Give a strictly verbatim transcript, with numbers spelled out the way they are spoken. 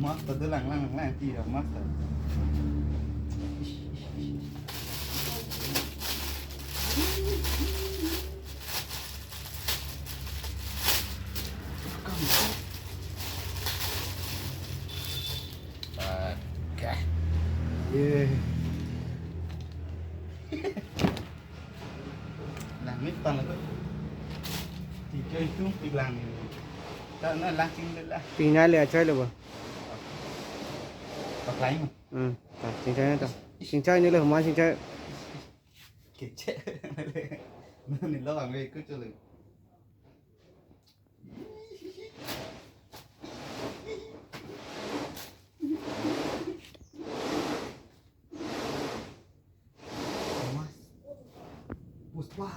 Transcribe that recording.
Master, dolang lang lang lang, tira master. Oke. Ye. Lang ni pang lo. Ti choi tung ti lang ni. Ta na lang sing le la. Tingnya le achoi lo bo. Paklai mo. Hmm. Ta, sing choi ta. Sing choi ni le, ma sing choi. Kece. Ni lo ang ve ku chole. Puspa.